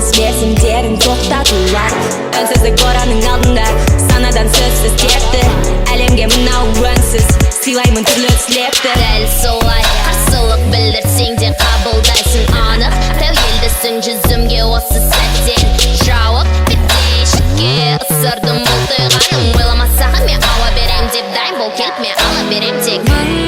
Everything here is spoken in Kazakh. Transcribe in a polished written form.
Емес мерзімдерін тоқтатулар. Үнсіздік боранның алдында санадан сөзсіз кетті. Әлемге мынау өнсіз сыйлаймын түрлі слепті. Дәл солай, қарсылық білдірсең де, қабылдайсың анық. Тәуелдісің жүзімге осы сәттен жауап беттешікке. Ысырдым бұлтиғаным ойламасақ, мен ауа берем деп дайын бол, келіп мен ала берем тек.